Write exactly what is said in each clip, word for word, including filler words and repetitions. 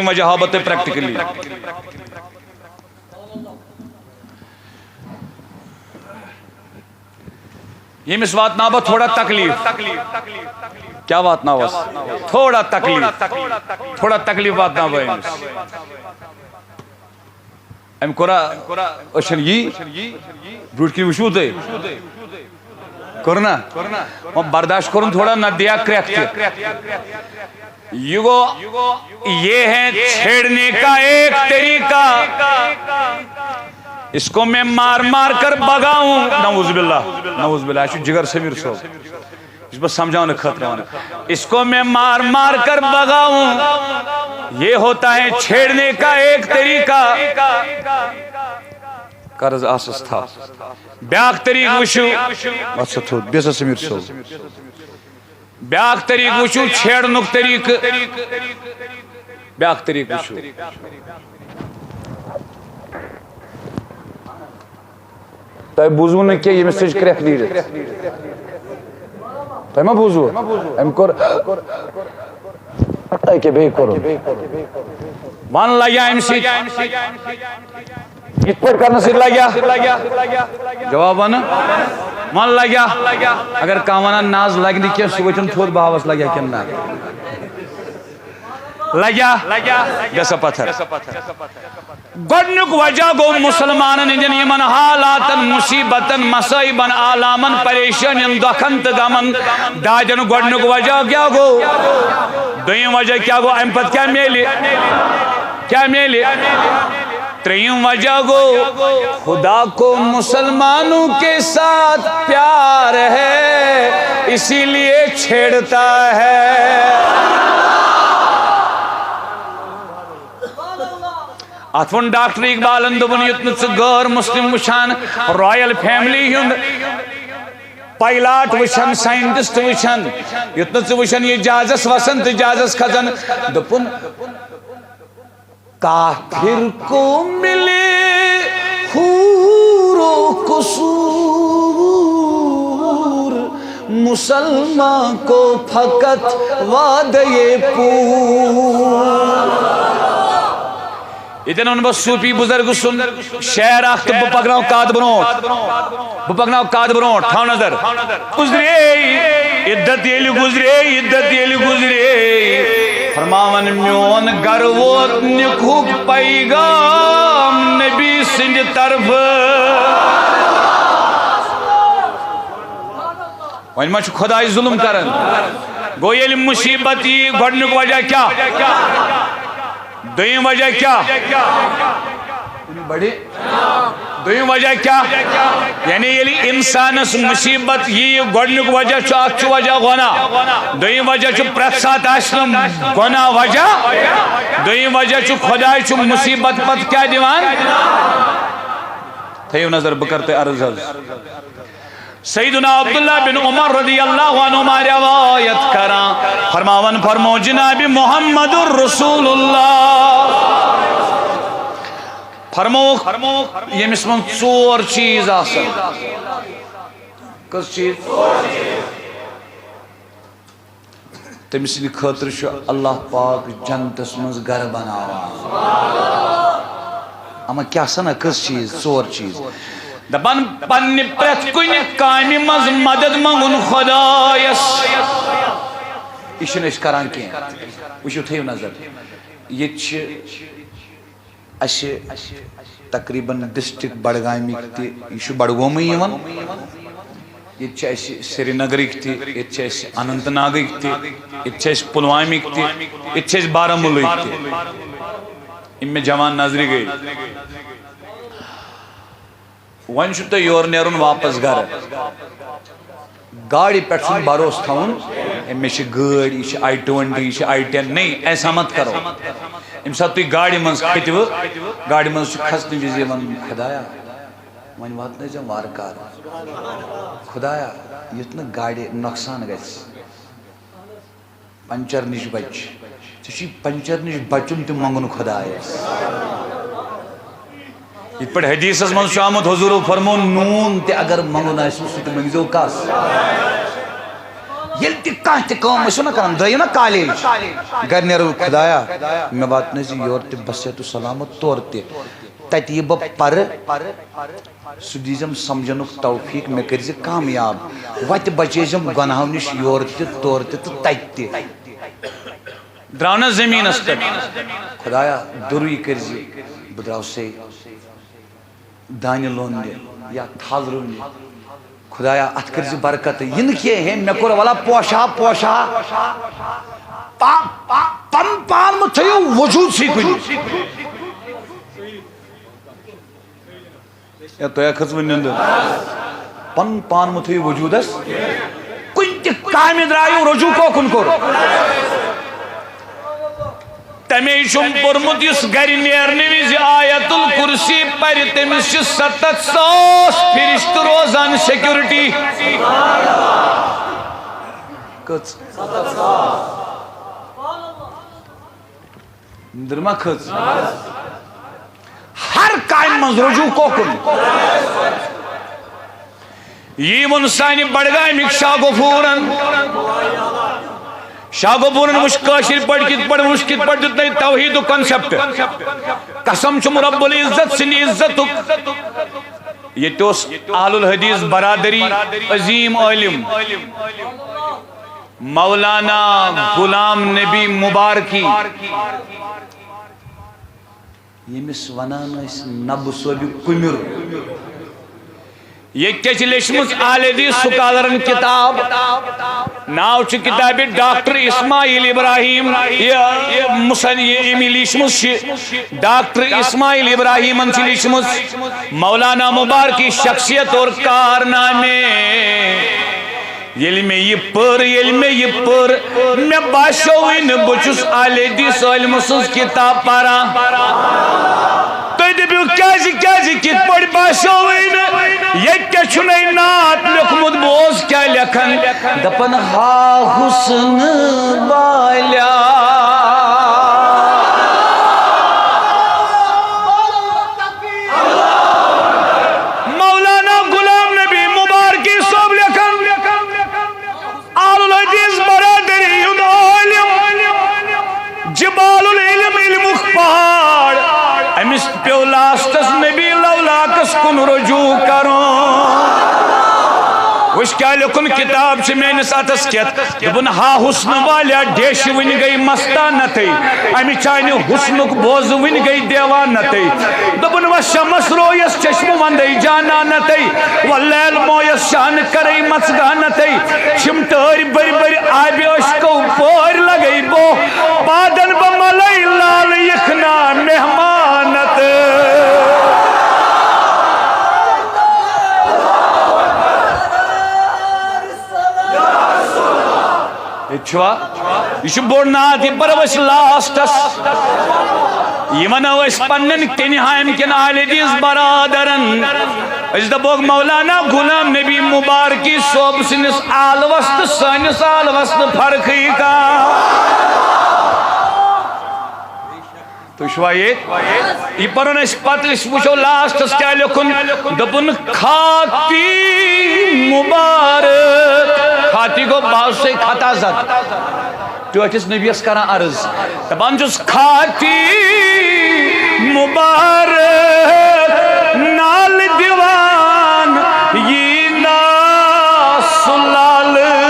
وجہ ہاوٕ بہٕ تۄہہِ پریکٹیکلی۔ ییٚمِس واتناو بہٕ تھوڑا تکلیف۔ کیٛاہ واتناوس؟ تھوڑا تکلیف۔ تھوڑا تکلیف واتناو بہٕ أمِس۔ أمۍ کوٚرا أچھن یی؟ برٛونٛٹھ کِنۍ وٕچھوٕ تُہۍ؟ کوٚر نا؟ وۄنۍ برداشت کوٚرُن تھوڑا، نہ دِیا کرٛٮ۪کھ تہِ۔ یہ گو، یہ ہے چھیڑنے کا ایک طریقہ۔ اس کو میں مار مار کر بھگاؤں۔ نعوذ باللہ، نعوذ باللہ، یہ چھُ جگر سمیر صٲب۔ یہ چھُس بہٕ سمجھاونہٕ خٲطرٕ ونان۔ اس کو میں مار مار کر بھگاؤں، یہ ہوتا ہے چھیڑنے کا ایک طریقہ۔ قرض آسس تھا۔ بیاکھ طریقہٕ وٕچھِو۔ وَتھ سا تھوٚد، بیٚہہ سا سمیر صٲب۔ بیاکھ طریقہٕ وٕچھِو، چھیڑنُک طریقہٕ۔ بیاکھ طریقہٕ وٕچھِو۔ تۄہہِ بوٗزوٕ نہٕ کینٛہہ، ییٚمِس سۭتۍ چھِ کرٛٮ۪کھ نیٖرِتھ۔ تۄہہِ ما بوٗزوٕ؟ أمۍ کوٚر، أکیٛاہ بیٚیہِ کوٚرُن۔ وَن لَگیٛا اَمہِ سۭتۍ؟ یِتھ پٲٹھۍ کرنہٕ سۭتۍ لگیا؟ جواب وَنہٕ؟ وَن لگیا؟ اگر کانٛہہ وَنان نہ حظ لگہِ نہٕ کینٛہہ، سُہ وٕچھُن تھوٚد بہٕ ہاوَس لگیا کِنہٕ نہ۔ لگیا؟ گژھِ پتھر۔ گۄڈٕنیُک وجہ گوٚو مُسلمانن ہٕنٛدٮ۪ن یِمن حالاتن، مُصیبتن، مصٲیبن، آلامن، پریشٲنین، دۄکھن تہٕ غمن، دادٮ۪ن۔ گۄڈٕنیُک وجہ کیٛاہ گوٚو؟ دوٚیِم وجہ کیٛاہ گوٚو؟ اَمہِ پتہٕ کیٛاہ میلہِ؟ کیٛاہ میلہِ؟ ترٛیٚیِم وجہ گوٚو، خدا کو مسلمانوں کے ساتھ پیار ہے، اسی لیے چھیڑتا ہے۔ اتھ ووٚن ڈاکٹر اقبالن، دوٚپُن، یُتھ نہٕ ژٕ غٲر مسلم وٕچھان، رایل فیملی ہُنٛد پائلٹ وٕچھان، سائنٹسٹ وٕچھان، یُتھ نہٕ ژٕ وٕچھان یہِ جہازس وسان تہٕ جہازس کھسان، دوٚپُن، کافر کو ملے حور و قصور، مسلمان کو فقط وعدے پور۔ ییٚتٮ۪ن وَنہٕ بہٕ صوٗفی بُزرگ سُنٛد شعر اکھ تہٕ بہٕ پکناو کتھ برونٛٹھ۔ بہٕ پکناو کتھ برونٛٹھ، تھاو نظر۔ گزرے عدت ییٚلہِ گزرے، عدت ییٚلہِ گزرے، فرماوان میون گرٕ ووت نِکہُک پیغام نبی سٕنٛدِ طرفہٕ۔ وۄنۍ ما چھُ خۄداے ظُلُم کران؟ گوٚو ییٚلہِ مُصیٖبت یی، گۄڈٕنیُک وجہ کیٛاہ؟ دوٚیِم وجہ کیٛاہ؟ بڑِ۔ دوٚیِم وجہ کیٛاہ؟ یعنی ییٚلہِ اِنسانَس مُصیٖبت یی، گۄڈٕنیُک وجہ چھُ، اَکھ چھُ وجہ گۄناہ، دوٚیِم وجہ چھُ پرٛٮ۪تھ ساتہٕ آسہِ نہٕ گۄناہ وجہ، دوٚیِم وجہ چھُ خۄداے چھُ مُصیٖبت پتہٕ کیٛاہ دِوان؟ تھٲیِو نظر، بہٕ کَرٕ تۄہہِ عرض حظ۔ سیدنا عبداللہ بن عمر رضی اللہ عنہما روایت کران، فرماوان فرمو جناب محمد رسول اللہ۔ فرمووُکھ، ییٚمِس منٛز ژور چیٖز آسن۔ کٔژ چیٖز؟ تٔمۍ سٕنٛدِ خٲطرٕ چھُ اللہ پاک جنتس منٛز گرٕ بناوان۔ اما کیٛاہ سنا، کٔژ چیٖز؟ ژور چیٖز۔ دپان، پننہِ پرٛٮ۪تھ کُنہِ کامہِ منٛز مدد منٛگُن خۄدایس۔ یہِ چھِنہٕ أسۍ کران کینٛہہ۔ وٕچھِو، تھٲیِو نظر، ییٚتہِ چھِ اسہِ تقریباً ڈسٹرکٹ بڈگامٕکۍ تہِ، یہِ چھُ بڈگومٕے یِوان۔ ییٚتہِ چھِ اسہِ سرینگرٕکۍ تہِ، ییٚتہِ چھِ اسہِ اننت ناگٕکۍ تہِ، ییٚتہِ چھِ اسہِ پلوامٕکۍ تہِ، ییٚتہِ چھِ اسہِ بارہمولہٕکۍ تہِ۔ یِم مےٚ جوان نظرِ گٔے۔ وۄنۍ چھُ تۄہہِ یورٕ نیرُن واپس گرٕ۔ گاڑِ پٮ۪ٹھ چھُنہٕ بھروسہٕ تھاوُن، ہے، مےٚ چھِ گٲڑۍ، یہِ چھِ آی ٹُوَنٹی، یہِ چھِ آی ٹٮ۪ن، نہیں، ایسا مت کرو۔ ییٚمہِ ساتہٕ تُہۍ گاڑِ منٛز کھٔتِوٕ، گاڑِ منٛز چھُ کھسنہٕ وِزِ وَنُن، خۄدایا، وۄنۍ واتنٲیزٮ۪م وارٕ کارٕ۔ خۄدایا، یُتھ نہٕ گاڑِ نۄقصان گژھِ۔ پنچر نِش بچ۔ ژےٚ چھُے پنچر نِش بچُن تہِ منٛگُن خۄدایس۔ یِتھ پٲٹھۍ حدیثس منٛز چھُ آمُت، حضوٗرو فرموو، نوٗن تہِ اگر منٛگُن آسہِ، سُہ تہِ مٔنٛگزیو کس؟ ییٚلہِ تہِ کانٛہہ تہِ کٲم ٲسِو نہ کران، درٛٲیِو نہ کالیج، گرِ نیرو، خدایا، مےٚ واتنٲیزِ یورٕ تہِ بصحت و سلامت تورٕ تہِ۔ تتہِ یہِ بہٕ پرٕ، سُہ دیٖزٮ۪م سمجھنُک توفیق، مےٚ کٔرۍزِ کامیاب، وتہِ بچٲیزٮ۪م گۄناہو نِش یورٕ تہِ تورٕ تہِ تہٕ تتہِ تہِ۔ درٛاو نہ زٔمیٖنس پٮ۪ٹھ، خدایا، دوٚرُے کٔرۍزِ، بہٕ درٛاوسے دانہِ لوننہِ یا تھل رُونہِ۔ خدایا، اتھ کٔرۍزِ برکت۔ یہِ نہٕ کینٛہہ، ہے، مےٚ کوٚر ولا پوشہٕ ہا، پوشہٕ ہا۔ پا-، پا-، پنُن پان مہٕ تھٲیِو وجوٗدسٕے کُنہِ۔ یا تۄہہِ ہا کھٔژوٕ نِندٕر؟ پنُن پان مہٕ تھٲیِو وجوٗدس۔ کُنہِ تہِ کامہِ درٛایِو، رجوع کوکُن کوٚر۔ تمے چھُم پوٚرمُت، یُس گرِ نیرنہٕ وِزِ آیت الکرسی پرِ، تٔمِس چھِ ستتھ ساس فرشتہٕ روزان سیکورٹی۔ کٔژ؟ نٔدٕر ما کھٔژ؟ ہر کامہِ منٛز رجوع کوکُن۔ یی ووٚن سانہِ بڈگامِکۍ شاہ غفورن۔ شاہ غفورن وُچھ کٲشِر پٲٹھۍ کِتھ پٲٹھۍ، وُچھ کِتھ پٲٹھۍ دیُت تۄہہِ توحیٖدُک concept۔ قسم چھُم رب العزت سٕنٛدِ عزتُک۔ ییٚتہِ اوس اہل الحدیث برادری عظیٖم عٲلِم مولانا غلام نبی مبارکی۔ ییٚمِس ونان ٲسۍ نبہٕ صٲبِ کُمِر۔ ییٚتہِ کیٛاہ چھِ لیچھمٕژ اہل حدیث سکالرن کتاب؟ ناو چھُ کتابِ ڈاکٹر اسماعیل ابراہیم، یہِ، یہِ مُصن-، یہِ أمۍ لیچھمٕژ چھِ۔ ڈاکٹر اسماعیل ابراہیمن چھِ لیچھمٕژ مولانا مبارکی شخصیت اور کارنامے۔ ییٚلہِ مےٚ یہِ پٔر، ییٚلہِ مےٚ یہِ پٔر، مےٚ باسیووٕے نہٕ بہٕ چھُس اہل حدیث عٲلمہٕ سٕنٛز کِتاب پران۔ تُہۍ دٔپِو، کیٛازِ، کیٛازِ، کِتھ پٲٹھۍ باسیووٕے نہٕ؟ ییٚتہِ کیٛاہ چھُنَے نعت لیوٚکھمُت، بوز کیٛاہ لیکھن، دَپان، ہا حُسن والیا۔ مولانا غلام نبی مبارکی صٲب لیکھان، اہل الحدیث برادری ہُنٛد عٲلم، جبال العلم، علمُک پہاڑ، أمِس پیوٚو لاسٹس نبی لولاکس کُن رجوع کرُن۔ وٕچھ کیٛاہ لیوٚکھُن، کِتاب چھِ میٲنِس اَتھس کٮ۪تھ۔ دوٚپُن، ہا حُسن والیا، ڈیشہِ وٕنہِ گٔے مستانتٕے۔ اَمہِ چانہِ حُسنُک بوزٕ وٕنہِ گٔے دیوانتٕے۔ دوٚپُن، وَ شمس رویس چشمہٕ وندے جانانتٕے۔ وَ لیل مویس شانہٕ کرے مژگانتٕے۔ چھِم ٹٲرۍ بٔرۍ بٔرۍ آبہِ عشقو پٲرۍ لگے بو۔ پادن بہٕ ملے لال یِکھ نا مہمانت۔ ییٚتہِ چھُوا؟ یہِ چھُ بوٚڑ نعت، یہِ پرو أسۍ لاسٹس۔ یہِ ونو أسۍ پننٮ۪ن کینہایم کٮ۪ن اہل حدیث برادرن۔ أسۍ دپوکھ، مولانا غلام نبی مبارکی صٲب سٕنٛدِس عالوس تہٕ سٲنِس عالوس نہٕ فرقٕے کانٛہہ۔ تُہۍ چھِوا ییٚتہِ؟ یہِ پَرُن أسۍ پَتہٕ، أسۍ وٕچھو لاسٹَس کیٛاہ لیوٚکھُن۔ دوٚپُن، خاطی مُبارک۔ خاطی گوٚو، بہٕ حظ چھُسَے خطا زد۔ ٹٲٹھِس نبیَس کران عرض، دَپان چھُس، خاطی مُبارک نال دِوان یی نا سُہ لالہٕ۔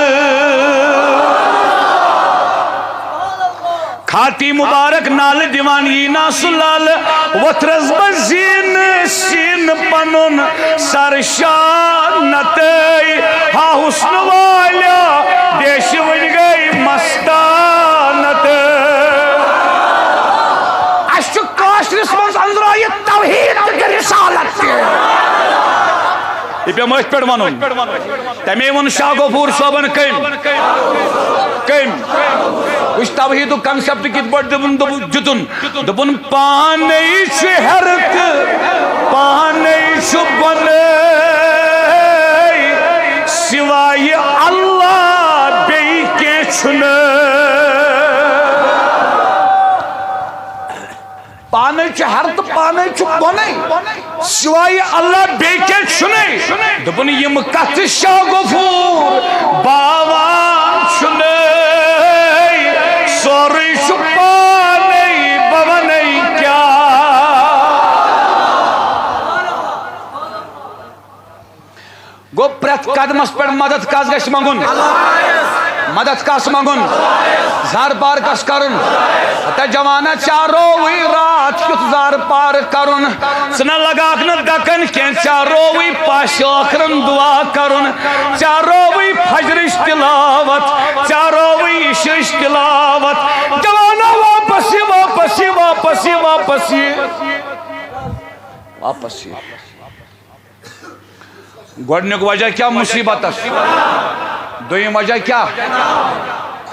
خاطی مبارک نالہٕ دِوان یی نا سُہ لالہٕ، وۄتھرس بہٕ زینہٕ سیٖنہٕ پنُن سر شانتٕے۔ ہا حُسنہٕ والیا، ڈیشہِ وٕنہِ گٔے مستانتٕے۔ اَسہِ چھُ کٲشرِس منٛز أنٛدرٲیِتھ توحیٖد تہٕ رسالت تہِ۔ یہِ پیوٚو مٔتھۍ پٮ۪ٹھ وَنُن۔ تَمے ووٚن شاہ غفور صٲبن کٔمۍ؟ کٔمۍ؟ وٕچھ توحیٖدُک concept کِتھ پٲٹھۍ دیُتُن، دوٚپُن، دیُتُن۔ دوٚپُن، پانے چھُ ہیٚرٕ تہٕ پانے چھُ بۄنہٕ، سوایہِ اللہ بیٚیہِ کینٛہہ چھُنہٕ۔ پانے چھُ ہیٚرٕ تہٕ پانے چھُ بۄنے، سوائے اللہ بیٚیہِ کینٛہہ چھُنہٕ۔ دوٚپُن، یِم کتھٕ شاہ غفور باوان چھُنَے، سورُے چھُ پانَے، بہٕ وَنَے کیٛاہ۔ گوٚو پرٛٮ۪تھ قدمس پٮ۪ٹھ مدد کس گژھِ منٛگُن؟ مدد کس منٛگُن؟ زر پار کس کرُن؟ ہتا جوانا، ژےٚ رووٕے راتھ کیُتھ زر پار کرُن۔ ژٕ نہ لگاکھ نہٕ دکن کینٛہہ، ژےٚ رووٕے پاسہِ ٲخرن دعا کرُن، ژےٚ رووٕے فجرٕچ تلاوت، ژےٚ رووٕے عشاءٕچ تلاوت۔ جوانا، واپس یہِ، واپس یہِ، واپس یہِ، واپس یہِ، واپس یہِ۔ گۄڈٕنیُک وجہ کیٛاہ مُصیٖبتس؟ دوٚیِم وجہ کیٛاہ؟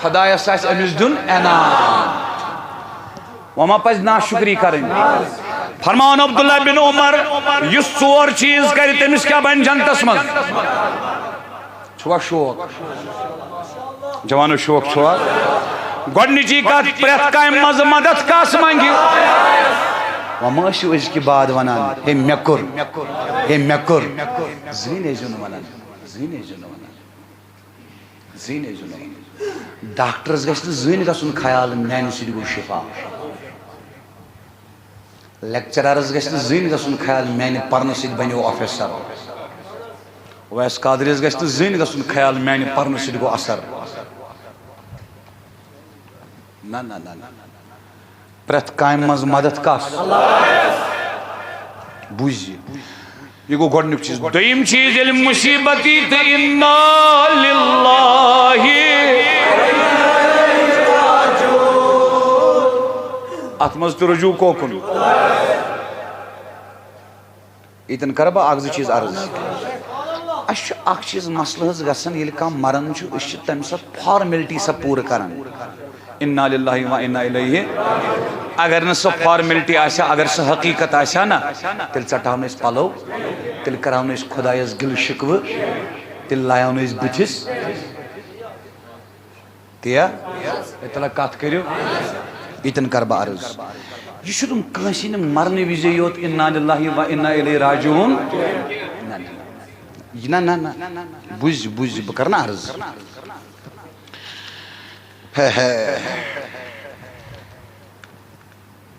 خۄدایس آسہِ أمِس دیُن انعام۔ وۄنۍ ما پزِ ناشُکری کرٕنۍ؟ فرماوان عبداللہ بن عمر، یُس ژور چیٖز کرِ، تٔمِس کیٛاہ بنہِ جنتس منٛز؟ چھُوا شوق؟ جوانو، شوق چھُوا؟ گۄڈٕنِچی کتھ، پرٛٮ۪تھ کامہِ منٛز مدد کس منٛگہِ؟ وۄنۍ ما ٲسِو أزکہِ بعد ونان، "ہے مےٚ کوٚر، ہے مےٚ کوٚر"؟ زٕہٕنۍ ٲسۍزیو نہٕ ونان، زٕہٕنۍ ٲسۍزیو نہٕ ونان، زٕہٕنۍ ٲسۍزیو نہٕ ونان۔ ڈاکٹرس گژھِ نہٕ زٕہٕنۍ گژھُن خیال، "میانہِ سۭتۍ گوٚو شفا"۔ لیکچررس گژھِ نہٕ زٕہٕنۍ گژھُن خیال، "میانہِ پرنہٕ سۭتۍ بنیو آفیسر"۔ اویس قادریس گژھِ نہٕ زٕہٕنۍ گژھُن خیال، "میانہِ پرنہٕ سۭتۍ گوٚو اثر"۔ نہ، نہ، نہ، نہ۔ پرٛٮ۪تھ کامہِ منٛز مدد کس؟ بوٗزِ۔ یہِ گوٚو گۄڈٕنیُک چیٖز۔ دوٚیِم چیٖز، ییٚلہِ مُصیٖبت یی تہٕ اِنا لِلّٰہِ، اَتھ منٛز تہِ رجوع کوکُن۔ ییٚتٮ۪ن کَرٕ بہٕ اَکھ زٕ چیٖز عرض۔ اَسہِ چھُ اَکھ چیٖز مسلہٕ حظ گژھان، ییٚلہِ کانٛہہ مَران چھُ، أسۍ چھِ تَمہِ ساتہٕ فارمیلٹی سۄ پوٗرٕ کَران۔ انا للہ و انا الیہ۔ اگر نہٕ سۄ فارمیلٹی آسہِ ہا، اگر سۄ حقیٖقت آسہِ ہا نا، تیٚلہِ ژٹہاو نہٕ أسۍ پلو، تیٚلہِ کرہاو نہٕ أسۍ خۄدایس گِلہٕ شِکوٕ، تیٚلہِ لایہاو نہٕ أسۍ بٕتھِس۔ تیا، اطلاع کتھ کٔرِو، ییٚتٮ۪ن کرٕ بہٕ عرض۔ یہِ چھُنہٕ کٲنٛسہِ نہٕ مرنہٕ وِزے یوت انا للہ و انا الیہ راجعون۔ نہ، نہ، نہ، نہ، نہ۔ بوٗزِ، بوٗزِ، بہٕ کرٕ نا عرض۔ ہے ہے۔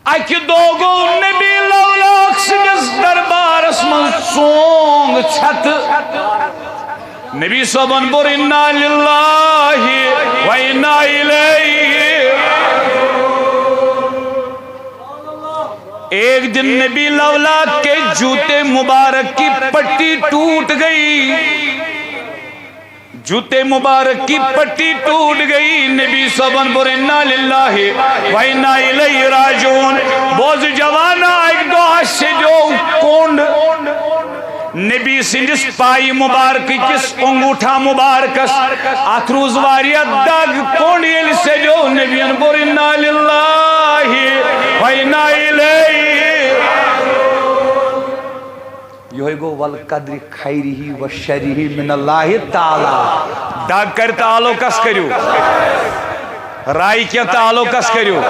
اکہِ دۄہ گوٚو نبی لولاک سٕنٛدِس دربارس منٛز ژونٛگ ژھٮ۪تہٕ۔ نبی صٲبن بوٚر، "انا للہ و انا الیہ۔" ایک دن نبی لولاک کے جوتے مبارک کی پٹی ٹوٹ گئی۔ جوتے مبارک کی پٹی ٹوٹ گئی، نبی صٲبن بوٚر، "انا للہ و انا الیہ راجعون۔" بوز جوانا، اکہِ دۄہ سیٚدیو کونڈ نبی سٕنٛدِس پایہِ مبارکہٕ کِس انگوٹھا مبارکس، اتھ روٗز واریاہ دگ۔ کونڈ ییٚلہِ سیٚدیو، نبین بوٚر، "انا للہ و انا الیہ۔" یہوے گوٚو "والقدر خیرہ و شرہ من اللہ تعالی۔" دگ کرِ تہٕ آلو کس کٔرِو، راے کینٛہہ تہٕ آلو کس کٔرِو،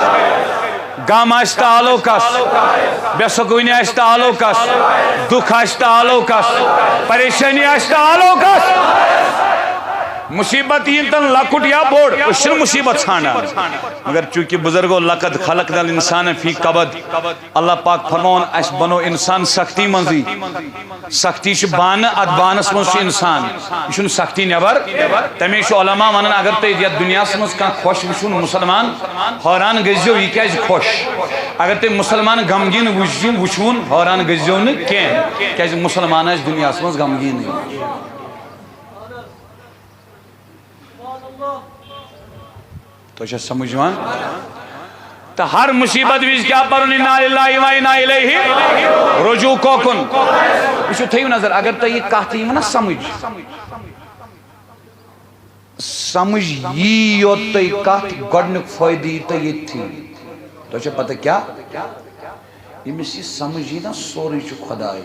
غم آسہِ تہٕ آلو کس، بے سکوٗنی آسہِ تہٕ آلو کس، دُکھ آسہِ تہٕ آلو کس، پریشٲنی آسہِ تہٕ آلو کس۔ مصیبت یِن تن لۄکُٹ یا بوٚڑ، أسۍ چھِنہٕ مصیبت ژھانڈان۔ مگر چونکہ بزرگو، "لقد خلقنا الانسان فی کبد"، اللہ پاک فرماوان، اسہِ بنو انسان سختی منٛزٕے۔ سختی چھِ بانہٕ، اتھ بانس منٛز چھُ انسان، یہِ چھُنہٕ سختی نٮ۪بر۔ تمے چھُ علماء ونان، اگر تُہۍ یتھ دُنیاہس منٛز کانٛہہ خۄش وٕچھوُن مسلمان، حٲران گٔژھۍزیو، یہِ کیازِ خۄش؟ اگر تُہۍ مسلمان غمگیٖن وٕچھِو، وٕچھوُن، حٲران گٔژھۍزیو نہٕ کینٛہہ، کیازِ مسلمان آسہِ دُنیاہس منٛز غمگیٖنٕے۔ تۄہہِ چھا سمجھ یِوان؟ تہٕ ہر مصیبت وِزِ کیٛاہ پَرُن؟ انا للہ و انا الیہ رجوع کوکُن۔ وٕچھِو، تھٲیِو نظر، اگر تۄہہِ یہِ کَتھ یی وَنہ سمجھ، سمجھ یی یوت تۄہہِ کَتھ، گۄڈٕنیُک فٲیدٕ یی تۄہہِ ییٚتھی۔ تۄہہِ چھا پتہ کیٛاہ؟ ییٚمِس یہِ سمجھ یی نا، سورُے چھُ خۄداے۔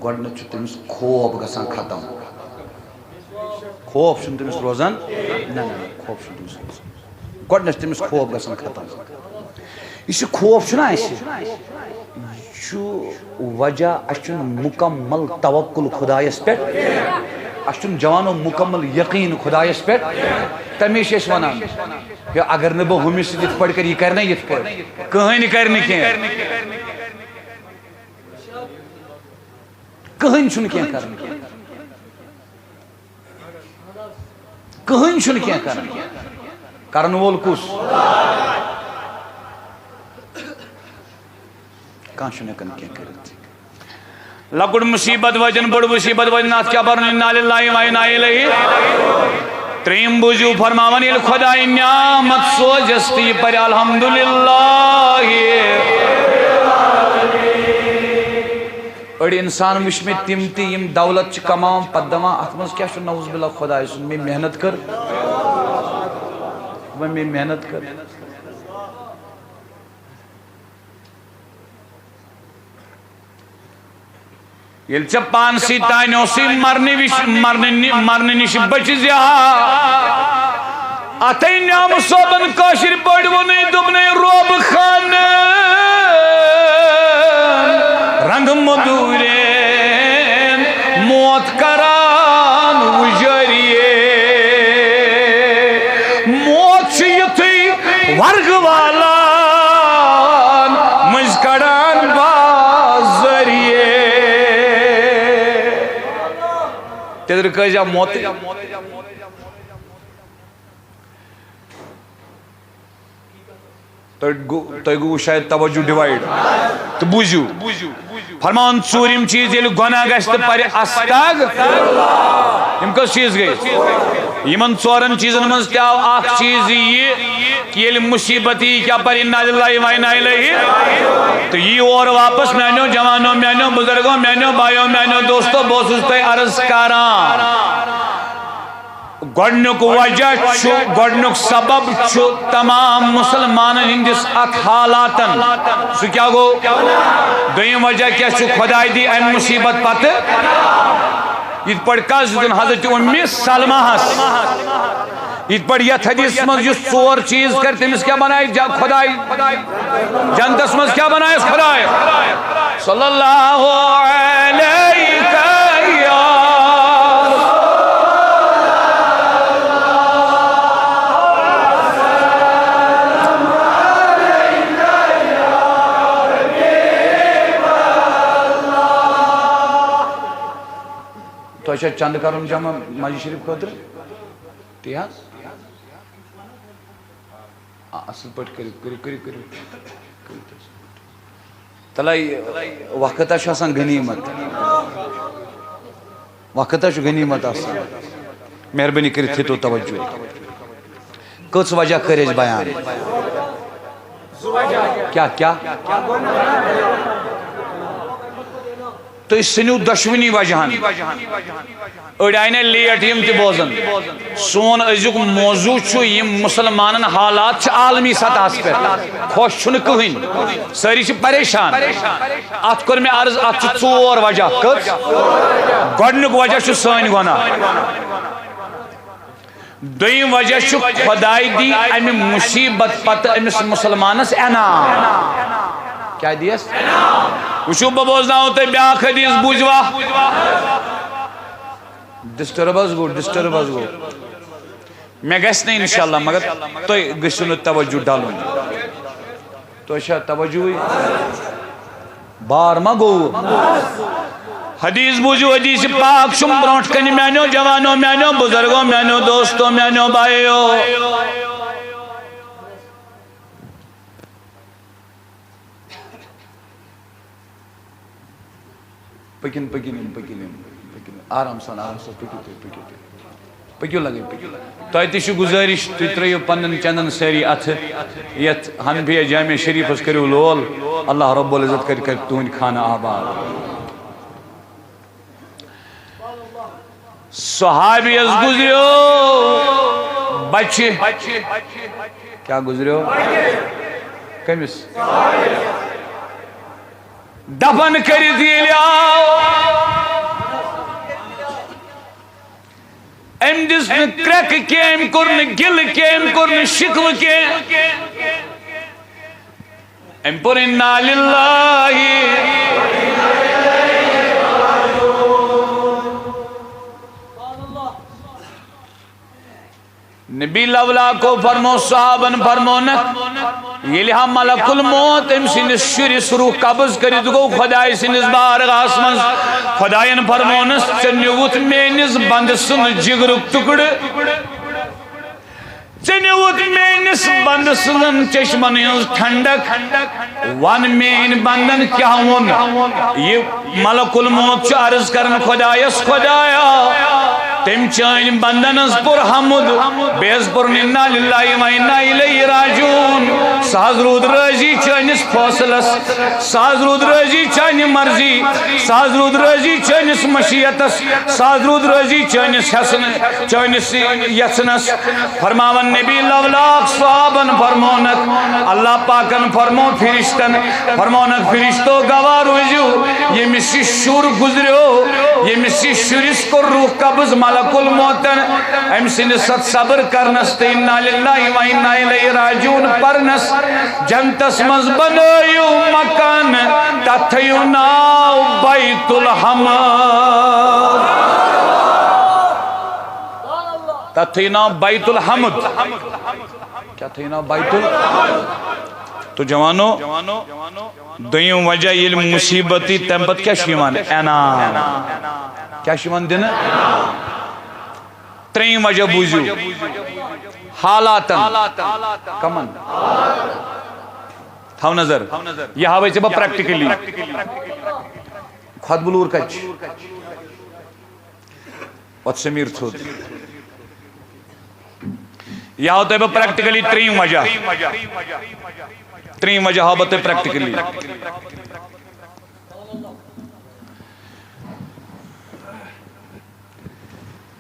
گۄڈٕنیتھ چھُ تٔمِس خوف گژھان ختم۔ خوف چھُنہٕ تٔمِس روزان۔ نہ، نہ، نہ، خوف چھُنہٕ تٔمِس روزان۔ گۄڈٕنیتھ چھُ تٔمِس خوف گژھان ختم۔ یُس یہِ خوف چھُنہ اَسہِ، یہِ چھُ وجہ، اَسہِ چھُنہٕ مُکمل توکل خۄدایَس پٮ۪ٹھ۔ اَسہِ چھُنہٕ جوانو مُکمل یقیٖن خۄدایَس پٮ۪ٹھ، تَمے چھِ أسۍ وَنان، ہے، اگر نہٕ بہٕ ہُمِس سۭتۍ یِتھ پٲٹھۍ کَرٕ، یہِ کَرِ نا یِتھ پٲٹھۍ؟ کٕہٕنۍ کَرِ نہٕ کینٛہہ۔ کٕہٕنۍ چھُنہٕ کینٛہہ کَران۔ کٕہٕنۍ چھُنہٕ کینٛہہ کَران۔ کَرَن وول کُس؟ کانٛہہ چھُنہٕ ہٮ۪کان کینٛہہ کٔرِتھ۔ لۄکُٹ مُصیبت وٲتِن، بٔڑ مُصیبت وٲتِن، اَتھ کیٛاہ پَرُن؟ اِنَّا لِلَّهِ وَإِنَّا إِلَيْهِ۔ ترٛیٚیِم بوٗزِو فرماوان، ییٚلہِ خۄداے نعمت سوزٮ۪س تہٕ یہِ پَرِ الحمدللہ۔ أڑۍ اِنسان وٕچھ مےٚ تِم تہِ یِم دولت چھِ کماوان، پتہٕ دَپان، "اَتھ منٛز کیٛاہ چھُ؟ نعوذ باللہ، خۄداے سُنٛد، مےٚ محنت کٔر، وۄنۍ مےٚ محنت کٔر۔" ییٚلہِ ژےٚ پانسٕے تانۍ اوسُے مرنہٕ وِش، مرنہٕ نِ-، مرنہٕ نِش بٔچِتھ زِ ہا، اَتھَے نیامہٕ صٲبن کٲشِرۍ پٲٹھۍ ووٚنُے، دوٚپنَے، "روب خانہٕ رنٛگ مٔدوٗرٮ۪ن موت کران وُجٲریے۔" موت چھُ یُتھُے ورگہٕ والان، مٔنٛزۍ کڑان بازریے۔ تیٚلہِ رُکٲے زِ موتٕے۔ تۄہہِ گوٚو، تۄہہِ گوٚوٕ شاید توجہ ڈِوایِڈ۔ تہٕ بوٗزِو، فرمان ژوٗرِم چیٖز، ییٚلہِ گۄناہ گژھِ تہٕ پَرِ استغ۔ یِم کٔژ چیٖز گٔے؟ یِمن ژورن چیٖزن منٛز تہِ آو اکھ چیٖز یہِ، کہِ ییٚلہِ مُصیبت یی، کیٛاہ پَرِ؟ اِنَّا لِلَّهِ وَإِنَّا إِلَيْهِ۔ تہٕ یی اور واپس، میٛانیو جوانو، میٛانیو بُزرگو، میٛانیو بایو، میٛانیو دوستو، بہٕ اوسُس تۄہہِ عرض کران۔ گۄڈٕنیُک وجہ چھُ، گۄڈٕنیُک سبب چھُ تمام مُسلمانن ہٕنٛدِس اتھ حالاتن۔ سُہ کیٛاہ گوٚو؟ دوٚیِم وجہ کیٛاہ چھُ؟ خۄداے دی امہِ مُصیبت پتہٕ۔ یِتھ پٲٹھۍ کس دیُن؟ حضرت اُمِ سلمہ ہس۔ یِتھ پٲٹھۍ یتھ حدیثس منٛز یُس ژور چیٖز کرِ، تٔمِس کیٛاہ بنایہِ جا-، خۄداے؟ جنتس منٛز کیٛاہ بنایس خۄداے؟ صلی اللہ علیہ یا۔ تۄہہِ چھا چندٕ کرُن جمع مسجد شریف خٲطرٕ؟ تی حظ۔ آ، اصل پٲٹھۍ کٔرِو، کٔرِو، کٔرِو، کٔرِو۔ کٔرِو تیٚلہِ۔ تَلَے، وقت ہا چھُ آسان غنیٖمت۔ وقت ہا چھُ غنیٖمت آسان۔ مہربٲنی کٔرِتھ تھٲیتو توجہ۔ کٔژ وجہ کٔرۍ اَسہِ بیان؟ کیٛاہ، کیٛاہ؟ تُہۍ ژھٕنِو دۄشوٕنی وجہن۔ أڑۍ آیہِ نہ لیٹ، یِم تہِ بوزن۔ سون أزیُک موضوع چھُ، یِم مُسلمانن حالات چھِ عالمی سطحس پٮ۪ٹھ۔ خۄش چھُنہٕ کٕہٕنۍ، سٲری چھِ پریشان۔ اتھ کوٚر مےٚ عرض، اتھ چھِ ژور وجہ۔ کٔژ؟ گۄڈٕنیُک وجہ چھُ سٲنۍ گۄناہ۔ دوٚیِم وجہ چھُ، خۄداے دی امہِ مُصیبت پتہٕ أمِس مُسلمانس انعام۔ کیٛاہ دِیس؟ وٕچھِو، بہٕ بوزناوو تۄہہِ بیٛاکھ حدیث، بوٗزِوا؟ ڈسٹرب حظ گوٚو، ڈسٹرب حظ گوٚو۔ مےٚ گژھِ نہٕ انشاءاللہ، مگر تُہۍ گٔژھِو نہٕ توجہ ڈلُن۔ تۄہہِ چھا توجہٕے؟ بار ما گوٚو؟ حدیث بوٗزِو، حدیث پاک چھُم برونٛٹھ کنہِ، میانیو جوانو، میانیو بزرگو، میانیو دوستو، میانیو بایو۔ پٔکِن، پٔکِن یِم، پٔکِن یِم، پٔکِن۔ آرام سان، آرام سان پٔکِو تُہۍ، پٔکِو تُہۍ۔ پٔکِو لگے، پٔکِو۔ تۄہہِ تہِ چھِ گُزٲرِش، تُہۍ ترٲیِو پننٮ۪ن چندن سٲری اتھٕ یتھ حنفیہ جامع شریفس، کٔرِو لول۔ اللہ رب العزت کرِ، کرِ تُہنٛدۍ خانہٕ آباد۔ صحابیس گُزریو بچہِ۔ کیٛاہ گُزریو؟ کٔمِس؟ دفن کٔرِتھ ییٚلہِ آو، أمۍ دِژ نہٕ کرٛٮ۪کہٕ کینٛہہ، أمۍ کوٚر نہٕ گِلہٕ کینٛہہ، أمۍ کوٚر نہٕ شِکوٕ کینٛہہ۔ أمۍ پوٚر اِنَّا لِلَّهِ۔ نبی لولاکو فرمو، صحابن فرمونکھ، ییٚلہِ ہا ملک الموت أمۍ سٕنٛدِس شُرِس روح قبض کٔرِتھ گوٚو خۄداے سٕنٛدِس بارگاہس منٛز، خۄداین فرمونس، "ژےٚ نیوٗتھ میٲنِس بندٕ سُنٛد جگرُک ٹُکڑٕ، ژےٚ نیوٗتھ میٲنِس بندٕ سٕنٛزن چشمن ہٕنٛز ٹھنڈک، ون میٲنۍ بندن کیٛاہ ووٚن؟" یہِ ملک الموت چھُ عرض کران خۄدایس، "خۄدایا، تٔمۍ چٲنۍ بندن ہٕنٛز پُر حمد، بیٚیہِ حظ پوٚرُن انا للہ و انا الیہ راجعون۔ سُہ حظ روٗد رٲضی چٲنِس فٲصلس، سُہ حظ روٗد رٲضی چانہِ مرضی، سُہ حظ روٗد رٲضی چٲنِس مشیتس، سُہ حظ روٗد رٲضی چٲنِس حسن، چٲنِس یژھنس۔" فرماون نبی لولاک صحابن فرمونکھ، اللہ پاکن فرمو فرشتن، فرمونکھ، "فرشتو گواہ روٗزِو، ییٚمِس یہِ شُر گُزریو، ییٚمِس یہِ شُرِس کوٚر روح قبض ملک الموتن، أمۍ سٕنٛدِ ساتھ صبر کرنس تہٕ انا للہ و انا الیہ راجعون پرنس جنتس منٛز بنٲیِو مکان، تتھ تھٲیِو ناو بیت الحمد۔" تتھ تھٲیِو ناو بیت الحمد۔ کیٛاہ تھٲیِو ناو بیت ال-؟ تو جوانو، دوٚیِم وجہ ییٚلہِ مُصیٖبت یی، تَمہِ پتہٕ کیٛاہ چھُ یِوان؟ انعام۔ کیٛاہ چھُ یِوان دِنہٕ؟ ترٛیٚیِم وجہ بوٗزِو، حالاتن۔ کمن؟ تھاو نظر، یہِ ہاوے ژےٚ بہٕ پریکٹیکلی۔ خۄد بلوٗر کتہِ چھُ؟ پتہٕ سمیر تھوٚد۔ یہِ ہاو تۄہہِ بہٕ پریکٹیکلی ترٛیٚیِم وجہ۔ ترٛیٚیِم وجہ ہاو بہٕ تۄہہِ پریکٹیکلی۔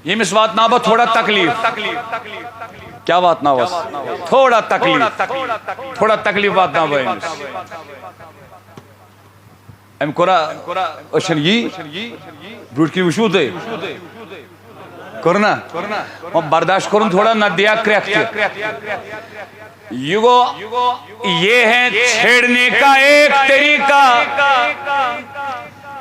ییٚمِس واتناو بہٕ تھوڑا تکلیف۔ کیٛاہ واتناوس؟ تھوڑا تکلیف۔ تھوڑا تکلیف واتناو بہٕ أمِس۔ أمۍ کوٚرا أچھن یی؟ برٛونٛٹھ کِنۍ وٕچھوٕ تُہۍ؟ کوٚر نا؟ وۄنۍ برداشت کوٚرُن تھوڑا، نہ دِیا کرٛٮ۪کھ تہِ۔ یہ گو، یہ ہے چھیڑنے کا ایک طریقہ۔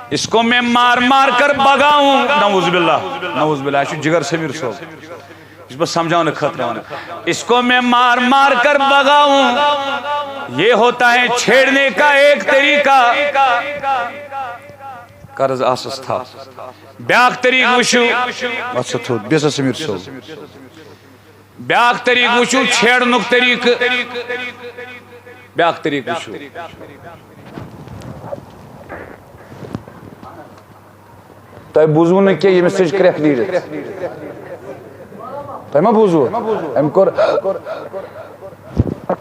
اس کو میں مار مار کر بھگاؤں۔ نعوذ باللہ، نعوذ باللہ، یہ چھُ جگر سمیر صٲب۔ یہِ چھُس بہٕ سمجھاونہٕ خٲطرٕ وَنان۔ اس کو میں مار مار کر بھگاؤں، یہ ہوتا ہے چھیڑنے کا ایک طریقہ۔ قرض آسس تھا۔ بیٛاکھ طریٖقہٕ وٕچھِو۔ اَتھ سا تھوٚد، بیٚیہِ سا سمیر صٲب۔ بیٛاکھ طریٖقہٕ وٕچھِو، چھیڑنُک طریٖقہٕ۔ بیٛاکھ طریٖقہٕ وٕچھِو۔ تۄہہِ بوٗزوٕ نہٕ کینٛہہ، ییٚمِس سۭتۍ چھِ کرٛٮ۪کھ نیٖرِتھ۔ تۄہہِ ما بوٗزوٕ؟ أمۍ کوٚر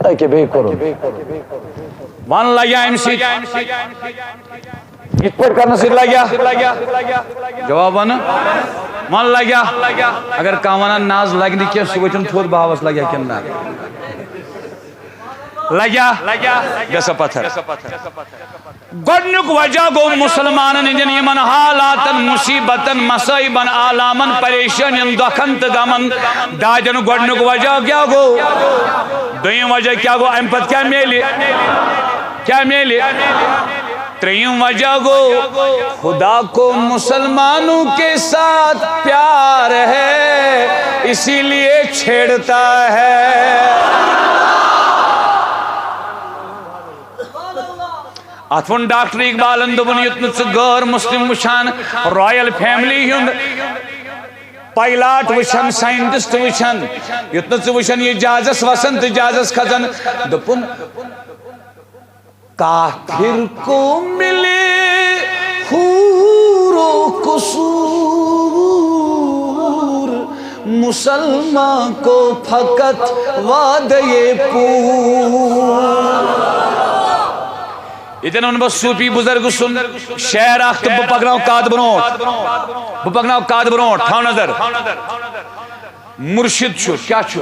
أکیٛاہ بیٚیہِ کوٚرُن۔ وَن لَگیٛا اَمہِ سۭتۍ؟ یِتھ پٲٹھۍ کرنہٕ سۭتۍ لَگیٛا؟ جواب وَنہٕ؟ وَن لَگیٛا؟ اگر کانٛہہ وَنان نہ حظ لَگہِ نہٕ کینٛہہ، سُہ ؤتھِن تھوٚد، بہٕ ہاوَس لَگیٛا کِنہٕ نہ۔ لگیا؟ گژھا پتھر۔ گۄڈنیُک وجہ گوٚو مسلمانن ہٕنٛدٮ۪ن یِمن حالاتن، مصیبتن، مصائبن، آلامن، پریشٲنین، دۄکھن تہٕ غمن، دادٮ۪ن۔ گۄڈنیُک وجہ کیٛاہ گوٚو؟ دوٚیِم وجہ کیٛاہ گوٚو؟ اَمہِ پتہٕ کیٛاہ میلہِ؟ کیٛاہ میلہِ؟ ترٛیٚیِم وجہ گوٚو، خدا کو مسلمانوں کے ساتھ پیار ہے، اسی لیے چھیڑتا ہے۔ اتھ ووٚن ڈاکٹر اقبالن، دوٚپُن، یُتھ نہٕ ژٕ غٲر مسلم وٕچھان، رایل فیملی ہُنٛد پائلٹ وٕچھان، سائنٹسٹ وٕچھان، یُتھ نہٕ ژٕ وٕچھان یہِ جہازس وسان تہٕ جہازس کھسان، دوٚپُن، کافر کو ملے حور و قصور، مسلمان کو فقط وعدے پور۔ ییٚتٮ۪ن وَنہٕ بہٕ صوٗفی بُزرگ سُنٛد شعر اکھ تہٕ بہٕ پکناو کتھ برونٛٹھ۔ بہٕ پکناو کتھ برونٛٹھ۔ تھاو نظر۔ مرشد چھُ، کیٛاہ چھُ؟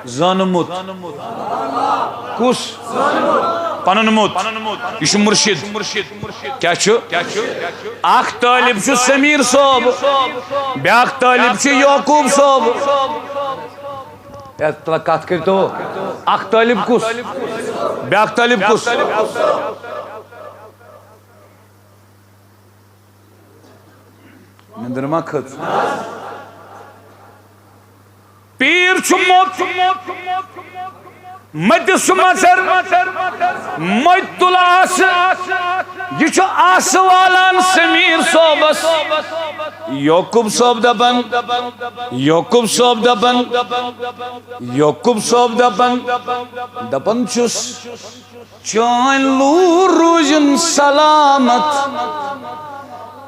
زانمُت۔ کُس؟ پنُن مُت۔ یہِ چھُ مرشد۔ کیٛاہ چھُ؟ اکھ طٲلب چھُ سمیر صٲب، بیٛاکھ طٲلب چھُ یعقوب صٲب۔ ہے، تلا کتھ کٔرۍتو۔ اکھ طٲلب کُس؟ بیٛاکھ طٲلب کُس؟ نندر ما کھٔژ؟ پیٖر چھُ موٚت، مٔتِس چھُ مَژَر، مٔتۍ تُلہٕ آسہٕ۔ یہِ چھُ آسہٕ والان سمیٖر صٲبَس۔ یعقوب صٲب دَپان، یعقوب صٲب دَپان، یعقوب صٲب دَپان، دَپان چھُس، چٲنۍ لوٗر روٗزِن سلامت۔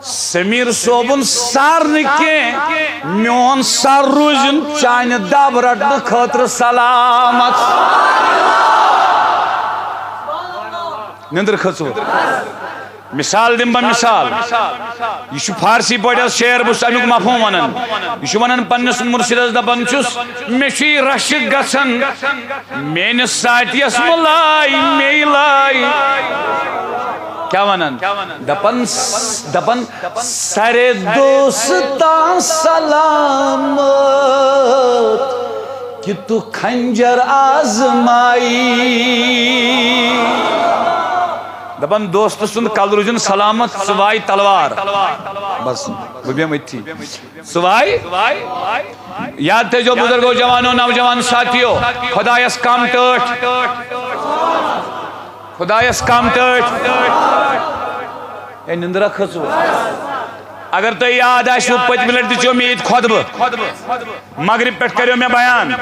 سمیٖر صٲبُن سر نہٕ کینٛہہ، میون سر روٗزِن چانہِ دب رٹنہٕ خٲطرٕ سلامت۔ نندر کھٔژوٕ۔ مثال دِمہٕ بہٕ مثال۔ یہِ چھُ فارسی پٲٹھۍ حظ شعر، بہٕ چھُس اَمیُک مفہوم وَنان۔ یہِ چھُ وَنان پنٛنِس مُرشِدَس، دَپان چھُس، مےٚ چھُ یہِ رَشہِ گژھان، میٛٲنِس ساتھیَس مہٕ لائے، مے لائے۔ کیٛاہ وَنان؟ دَپان، دَپان، سرے دوستاں سلامت کہ تو خنجر آزمائی۔ دپان، دوست سُنٛد کل روٗزِن سلامت، ژٕ وایہِ تلوار۔ بس، بہٕ بیٚہمہٕ أتھی۔ ژٕ وایہِ۔ یاد تھٲیزیو بزرگو، جوانو، نوجوان ساتھیو، خۄدایس کم ٹٲٹھۍ۔ خۄدایس کم ٹٲٹھۍ۔ ہے، نندرا کھٔژوٕ۔ اگر تۄہہِ یاد آسِوٕ، پٔتمہِ لٹہِ دِژیو مےٚ ییٚتہِ خۄطبہٕ۔ مغرب پٮ۪ٹھ کریو مےٚ بیان۔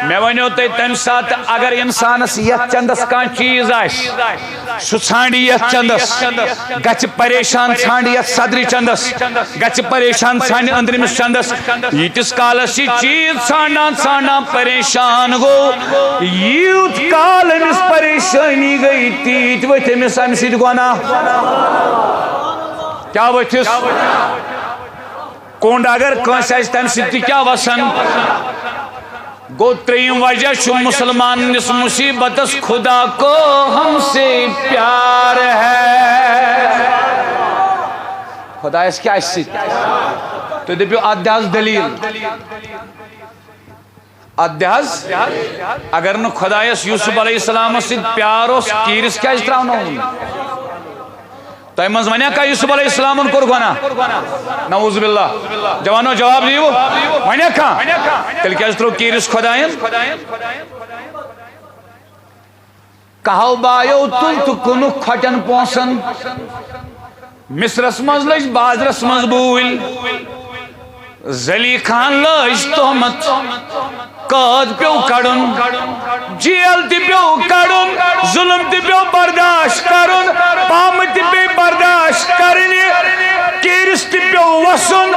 مےٚ ونیو تۄہہِ تمہِ ساتہٕ، اگر انسانس یتھ چندس کانٛہہ چیٖز آسہِ، سُہ ژھانڈِ یتھ چندس، گژھِ پریشان، ژھانڈِ یتھ صدرِ چندس، گژھِ پریشان، ژھانڈِ أنٛدرمِس چندس۔ ییٖتِس کالس یہِ چیٖز ژھانڈان ژھانڈان پریشان گوٚو، یوٗت کال أمِس پریشٲنی گٔیہِ، تیٖتۍ ؤتھۍ أمِس امہِ سۭتۍ گۄناہ۔ کیٛاہ ؤتھِس؟ کونڈ اگر کٲنٛسہِ آسہِ، تمہِ سۭتۍ تہِ کیٛاہ وسان؟ گوٚو، ترٛیٚیِم وجہ چھُ مُسلمان نِس مُصیٖبتس، خدا کو ہم سے پیار ہے۔ خۄدایس کیٛاہ آسہِ سۭتۍ؟ تُہۍ دٔپِو، اتھ دِ حظ دٔلیٖل۔ اتھ دِ حظ، اگر نہٕ خۄدایس یوسف علیہ السلامس سۭتۍ پیار اوس، کیٖرِس کیٛازِ ترٛاونووُن؟ تۄہہِ منٛز ونیا کانٛہہ یوسف علیہ السلامن کوٚر گۄناہ؟ نعوذ باللہ۔ جوانو، جواب دِیِو۔ ونیا کانٛہہ؟ تیٚلہِ کیٛازِ ترٛوو کیٖرِس خۄداین؟ کہو بایو تُل تہٕ کُنُکھ کھۄٹٮ۪ن پونٛسن۔ مصرس منٛز لٔج بازرس منٛز بوٗلۍ۔ زلیخاہن لٲج تہمت۔ قٲد پیوٚو کڑُن، جیل تہِ پیوٚو کڑُن، ظلم تہِ پیوٚو برداشت کرُن، پامہٕ تہِ پیٚیہِ برداشت کرنہِ، کیٖرِس تہِ پیوٚو وسُن،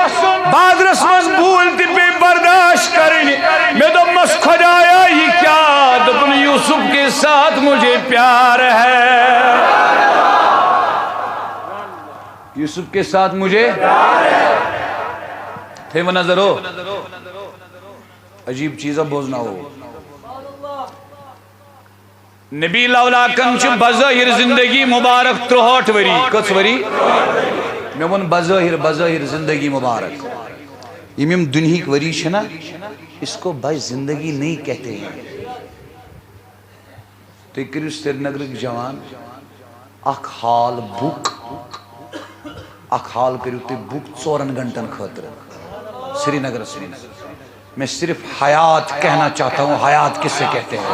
بازرس منٛز بوٗلۍ تہِ پیٚیہِ برداشت کرنہِ۔ مےٚ دوٚپمس، خۄدایا، یہِ کیٛاہ؟ دوٚپُن، یوسف کے ساتھ مجھے پیار ہے۔ یوسف کے ساتھ مجھے۔ تھٲیِو نظر ہو۔ عجیب چیزا بوزناوو۔ نبی لولاکن چھِ بظٲہِر زندگی مبارک ترٛوہٲٹھ ؤری۔ کٔژ ؤری؟ مےٚ ووٚن بظٲہِر، بظٲہِر زندگی مبارک۔ یِم یِم دُنہِکۍ ؤری چھِنہ، اس کو بس زندگی نہیں کہتے ہیں۔ تُہۍ کٔرِو سرینگرٕکۍ جوان اکھ ہال بُک، اکھ ہال کٔرِو تُہۍ بُک ژورن گھنٹن خٲطرٕ سرینگرس منٛز۔ میں صرف حیات کہنا چاہتا ہوں، حیات کس سے کہتے ہیں؟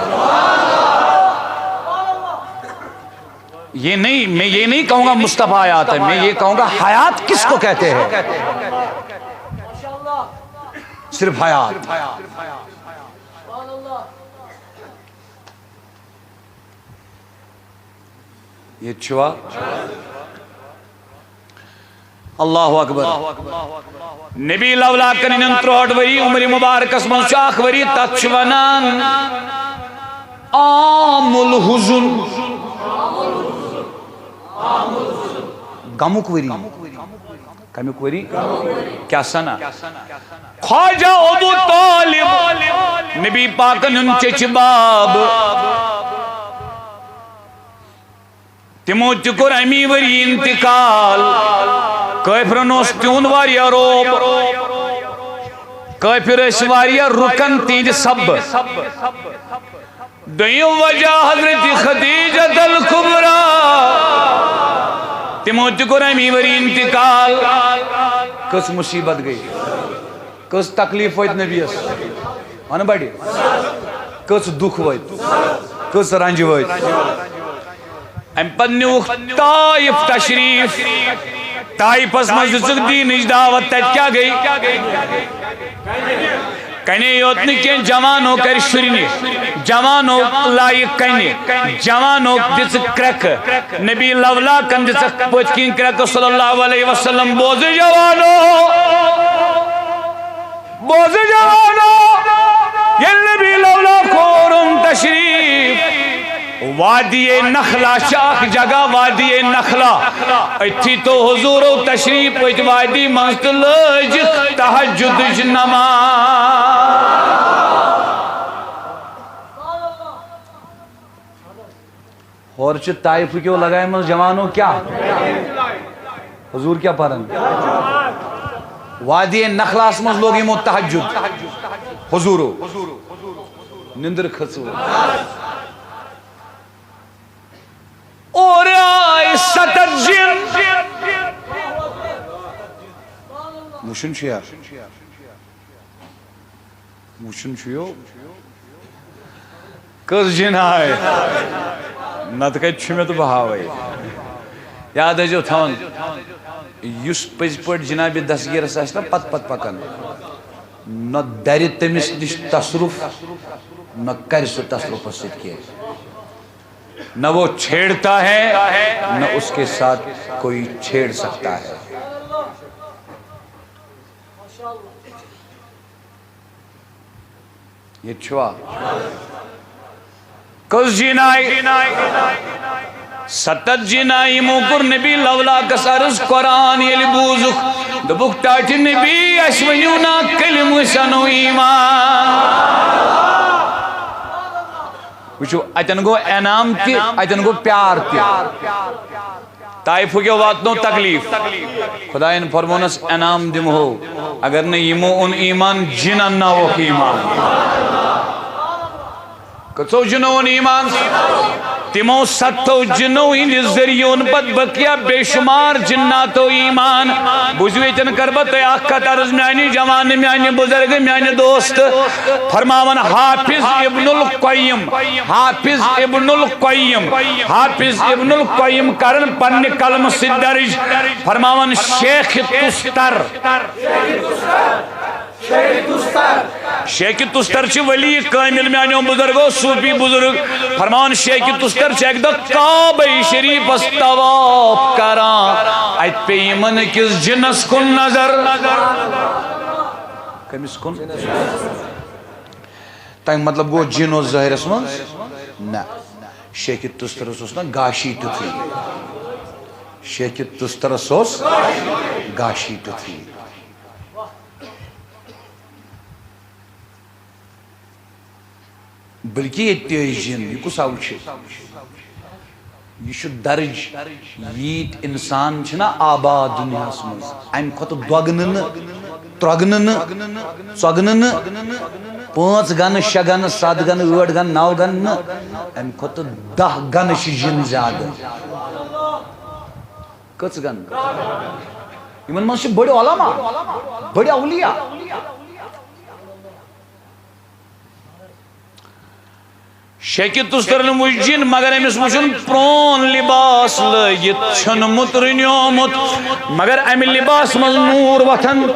یہ نہیں، میں یہ نہیں کہوں گا مصطفیٰ حیات ہے، میں یہ کہوں گا حیات کس کو کہتے ہیں؟ صرف حیات۔ ییٚتہِ چھُوا؟ اللہ اکبر۔ نبی لولاکن ہٕنٛدٮ۪ن ترٛوہٲٹھ ؤری عمرِ مبارکس منٛز چھُ اکھ ؤری، تتھ چھِ ونان عام الحزن۔ غمُک ؤری۔ کمیُک ؤری؟ کیٛاہ سنا؟ خواجہ ابو طالب، نبی پاکن ہُنٛد چچہِ باب، تِمو تہِ کوٚر امی ؤری انتقال۔ کٲفرن اوس تِہُنٛد واریاہ رعب۔ کٲفر ٲسۍ واریاہ رُکن تِہنٛدِ سببہٕ۔ دوٚیِم وجہ حضرت خدیجہ الکبریٰ، تِمو تہِ کوٚر امی ؤری انتقال۔ کٔژ مصیبت گٔے، کٔژ تکلیف وٲتۍ نبیَس۔ ونہٕ بڑِ۔ کٔژ دُکھ وٲتۍ، کٔژ رنجہِ وٲتۍ۔ امہِ پتہٕ نیوٗکھ طائف تشریف۔ طائفس منٛز دِژٕکھ دیٖنٕچ دعوت۔ تتہِ کیٛاہ گٔے؟ کنے یوت نہٕ کینٛہہ، جوانو کرِ شُرنہِ، جوانو لایہِ کنہِ، جوانو دِژٕ کرٛٮ۪کہٕ۔ نبی لولاکن دِژکھ پٔتۍ کِنۍ کرٛٮ۪کہٕ صلی اللہ علیہ وسلم۔ بوزٕ جوانو، بوزٕ جوانو، ییٚلہِ نبی لولا کوٚرُن تشریف، وادی نخلہ چھِ اکھ جگہ، وادی نخلہ۔ أتھی تو حضورو تشریف، أتھۍ وادی منٛز تہٕ لٲج تہجدٕچ نماز۔ ہورٕ چھِ طائفہٕ کیو لگایہِ منٛز جوانو کیٛاہ؟ حضور کیٛاہ پرن؟ وادی نخلاہس منٛز لوگ یِمو تہجد۔ حضورو نندر کھٔژ۔ اورٕ آے ستتھ جِن۔ وٕچھُن چھُ یا، وٕچھُن چھُ یو، کٔژ جِن آے؟ نتہٕ کتہِ چھُ مےٚ تہٕ بہٕ ہاوے۔ یاد ٲسۍزیو تھاوان، یُس پٔزۍ پٲٹھۍ جناب دستگیرس آسہِ نا پتہٕ پتہٕ پکان، نہ درِ تٔمِس نِش تصرف، نہ کرِ سُہ تصرفس سۭتۍ کینٛہہ۔ نہ وہ چھیڑتا ہے، نہ اس کے ساتھ کوئی چھیڑ سکتا ہے۔ ییٚتہِ چھُوا؟ کٔژ جِن آے؟ ستتھ جِن آے۔ یِمو کوٚر نبی لولاکس عرض، قرآن ییٚلہِ بوٗزُکھ، دوٚپُکھ، "ٹاٹھہِ نبی، اَسہِ ؤنِو نا کلمہٕ، أسۍ اَنو ایمان۔" وٕچھِو، اَتٮ۪ن گوٚو انعام تہِ، اَتٮ۪ن گوٚو پیار تہِ۔ طائفہٕ کیو واتنو تکلیف۔ خدایَن فرمونس، انعام دِمہو، اگر نہٕ یِمو اوٚن ایمان، جِنن نہ اوکھ ایمان۔ کٔژو جِنو اوٚن ایمان؟ تِمو ستتھو جِنو ہٕنٛدِ ذٔریعہٕ اوٚن پتہٕ بقیہ بے شمار جِناتو ایمان۔ بوٗزِو، ییٚتٮ۪ن کر بہٕ تۄہہِ اکھ کتھ عرض، میانہِ جوان، میانہِ بُزرگ، میانہِ دوست۔ فرماوان حافظ ابن القیم، حافظ ابن القیم، حافظ ابن القیم کرن پننہِ قلمہٕ سۭتۍ درج۔ فرماوان شیخ تُستر۔ شیخ تُستر چھِ ولی کامل، میانیو بزرگو، صوفی بزرگ۔ فرماوان شیخ تُستر چھِ اکہِ دۄہ کعبہ شریفس طواف کران، اتہِ پیٚیہِ یِمن أکِس جِنس کُن نظر۔ کٔمِس کُن؟ تَمیُک مطلب گوٚو، جِن اوس ظٲہِرَس منٛز؟ نہ۔ شیخِ تُسترَس اوس نہ گاشی تیُتھُے۔ شیخِ تُسترَس اوس گاشی تیُتھُے۔ بلکہِ ییٚتہِ تہِ ٲسۍ جِن، یہِ کُس آو چھُ؟ یہِ چھُ درج، ییٖتۍ اِنسان چھِنہ آباد دُنیاہَس منٛز، اَمہِ کھۄتہٕ دۄگنہٕ نہٕ، ترٛۄگنہٕ نہٕ، ژۄگنہٕ نہٕ، پانٛژھ گنہٕ، شےٚ گنہٕ، سَتھ گنہٕ، ٲٹھ گنہٕ، نَو گنہٕ نہٕ، اَمہِ کھۄتہٕ دَہ گنہٕ چھِ جِن زیادٕ۔ کٔژ گنہٕ؟ یِمَن منٛز چھِ بٔڑۍ علماء، بٔڑۍ اولیاء۔ شیخِ تُسترن وُچھ جِن، مگر أمِس وُچھُن پرٛون لباس لٲگِتھ، ژھیوٚنمُت، رٕنیومُت، مگر اَمہِ لباس منٛز نوٗر وۄتھان۔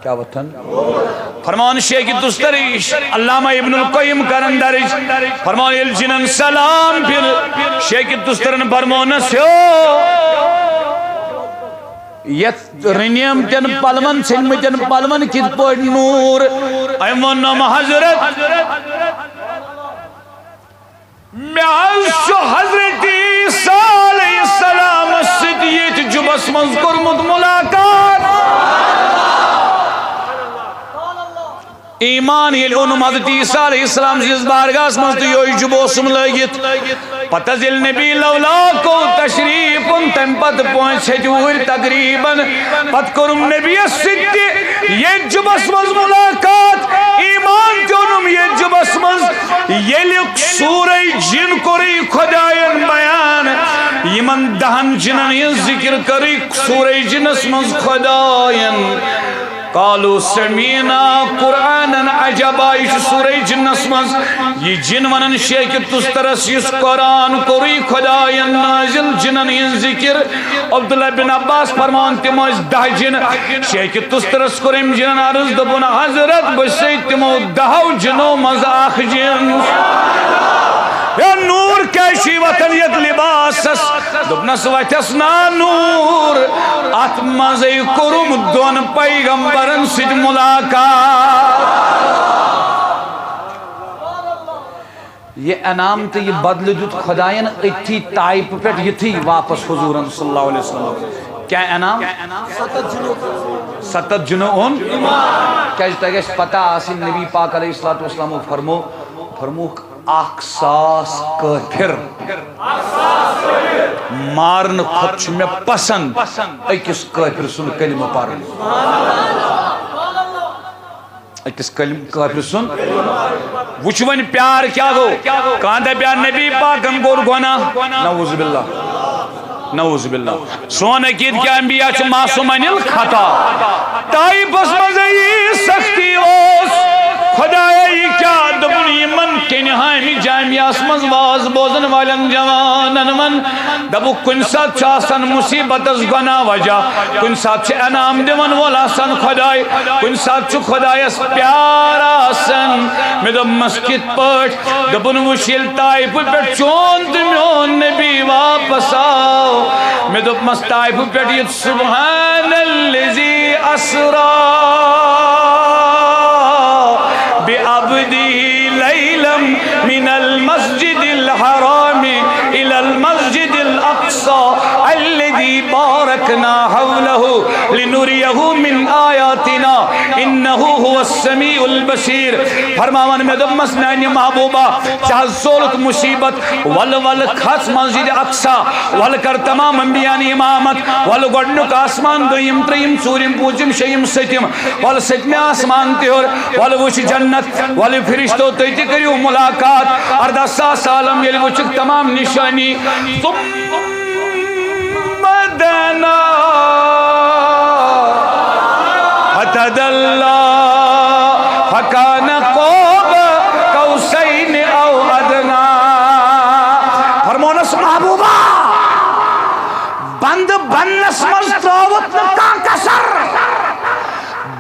کیٛاہ وۄتھان؟ فرمان شیخِ تُستر، علامہ ابن القیم کرن درج، فرمان ییٚلہِ جِنن سلام پھِر، شیخِ تُسترن فرمونس ہیو۔ یتھ رنیمتٮ۪ن پلون، ژھیٚنمٕتٮ۪ن پلون کِتھ پٲٹھۍ نوٗر؟ أمۍ ووٚنُم، حضرت، مےٚ حظ چھُ حضرت عیسیٰ علیہ السلامس سۭتۍ ییٚتھۍ جُبس منٛز کوٚرمُت ملاقات۔ ایمان ییٚلہِ اوٚنُم حضرت عیسیٰ علیہ السلام سٕنٛدِس بارگاہس منٛز تہٕ یوٚہے جُبہٕ اوسُم لٲگِتھ۔ پتہٕ حظ ییٚلہِ نبی لولا کو تشریف اوٚن، تمہِ پتہٕ پانٛژِ ہتہِ وُہٕرۍ تقریباً، پتہٕ کوٚرُم نبیَس سۭتۍ تہِ ییٚتھۍ جُبس منٛز ملاقات۔ ایمان تہِ اوٚنُم ییٚتھۍ جُبس منٛز۔ ییٚلہِ سورہ جِن کوٚرُے خدایَن بیان، یِمن دَہن جِنن ہٕنٛز ذِکِر کٔرٕے سورہ جِنس منٛز خدایَن۔ قالوا سمعنا قرآنا عجبا، یہِ چھُ سورہ جنس منٛز۔ یہِ جِن ونان شیخ تُسترس، یُس قرآن کوٚرُے خۄداین نازل، جِنن ہٕنٛز ذِکِر۔ عبداللہ بن عباس فرمان، تِم ٲسۍ دَہ جِن۔ شیخ تُسترس کوٚر أمۍ جِنن عرض، دوٚپُن، حضرت، بہٕ چھُسے تِمو دَہو جِنو منٛز اکھ جِن۔ ہے نوٗر کیٛازِ چھُے وۄتھان یتھ لباسس؟ دوٚپنس، وۄتھٮ۪س نا نوٗر، اتھ منٛزے کوٚرُم دۄن پیغمبرن سۭتۍ ملاقات۔ یہِ انعام تہٕ یہِ بدلہٕ دیُت خۄداین أتھی طائفہٕ پٮ۪ٹھ یُتھُے واپس حضوٗرن صلی اللہ علیہ وسلم۔ کیٛاہ انعام؟ ستتھ جنو اوٚن۔ کیٛازِ تۄہہِ گژھِ پتہ آسٕنۍ، نبی پاک علیہ الصلوۃ والسلامو فرمو، فرمووُکھ، اکھ ساس کٲفِر مارنہٕ کھۄتہٕ چھُ مےٚ پسند أکِس کٲفِر سُنٛد کلمہٕ پرُن۔ أکِس کلم-، کٲفِر سُنٛد۔ وٕچھ وۄنۍ پیار کیٛاہ گوٚو۔ کانٛہہ دپیا نبی پاکن کوٚر گۄناہ۔ نعوذ باللہ۔ نعوذ باللہ۔ سون عقیٖد کیٛاہ؟ انبیاء چھِ معصوم عن الخطا۔ طائفس منٛز یی سختی اوس۔ خۄدایا، یہِ کیٛاہ؟ دوٚپُن، یِمن کینہامہِ جامعس منٛز واز بوزن والٮ۪ن جوانن ون۔ دپُکھ، کُنہِ ساتہٕ چھُ آسان مُصیبتس گۄناہ وجہ، کُنہِ ساتہٕ چھُ انعام دِوان وول آسان خۄداے، کُنہِ ساتہٕ چھُ خۄدایس پیار آسان۔ مےٚ دوٚپمس، کِتھ پٲٹھۍ؟ دوٚپُن، وٕچھ، ییٚلہِ طائفہٕ پٮ۪ٹھ چون تہٕ میون نبی واپس آو، مےٚ دوٚپمس، طائفہٕ پٮ۪ٹھ یُتھ سبحان الذي أسرى بعبده ليلا من المسجد الحرام إلى المسجد الأقصى الذي باركنا حوله لنريه من آياتنا إنه هو السميع البصير۔ فرماوان مےٚ دوٚپمس، میانہِ محبوبہ، ژےٚ حظ ژولُتھ مُصیبت، ولہٕ ولہٕ کھژ مسجد اقصی، ولہٕ کر تمام انبیاءن امامت، ولہٕ گۄڈنیُک آسمان، دوٚیِم، ترٛیٚیِم، ژوٗرِم، پوٗنٛژِم، شیٚیِم، سٔتِم، ولہٕ سٔتمہِ آسمان تہِ ہیوٚر، ولہٕ وٕچھ جنت، ولہٕ فرشتو تُہۍ تہِ کٔرِو ملاقات، ارداہ ساس عالم ییٚلہِ وٕچھِکھ تمام نشانی، ثم دنا فتدلى فكان قاب قوسين أو أدنى۔ فرمونس محبوبہ، بندٕ بننس منٛز ترٲوتھ نہٕ کانٛہہ کسر،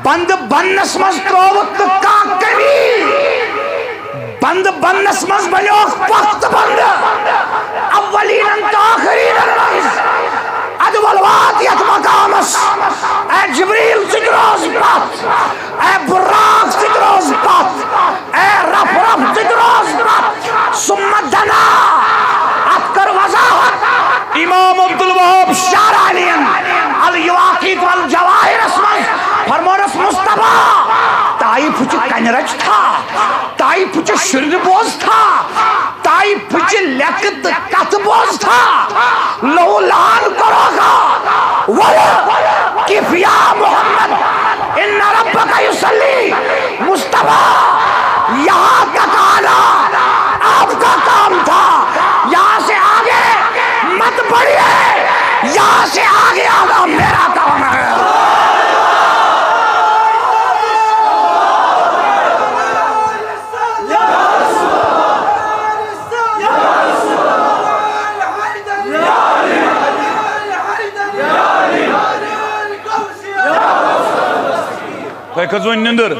بندٕ بننس منٛز ترٲوتھ نہٕ کانٛہہ کمی۔ بندٕ بننس منٛز بنیوکھ پۄختہٕ بندٕ۔ اولینن تہٕ آخرینن منٛز۔ ادٕ ولوات یتھ مقامس۔ اے جبریل، ژٕ تہِ روز پتھ۔ اے براق، ژٕ تہِ روز پتھ۔ اے رف رف، ژٕ تہِ روز پتھ۔ ثم دنا۔ اتھ کٔر وضاحت امام عبدالوہاب شعرانین الیواقیت والجواہرس منٛز۔ فرمونس، مصطفیٰ، طائفچہِ کنہِ رچہِ تھا، طائفچہِ شُرۍ بوز تھا، طائفچہِ لیٚکہٕ تہٕ کتھٕ بوز تھا، لہو لہان کرو گا، ولہٕ کف یا محمد، ان ربک یصلی۔ مصطفیٰ، یہاں تک آنا آپ کا کام تھا، یہاں سے آگے مت بڑھیے، یہاں سے آگے آنا میرا کام ہے۔ تۄہہِ کھٔژوٕ نِندٕر؟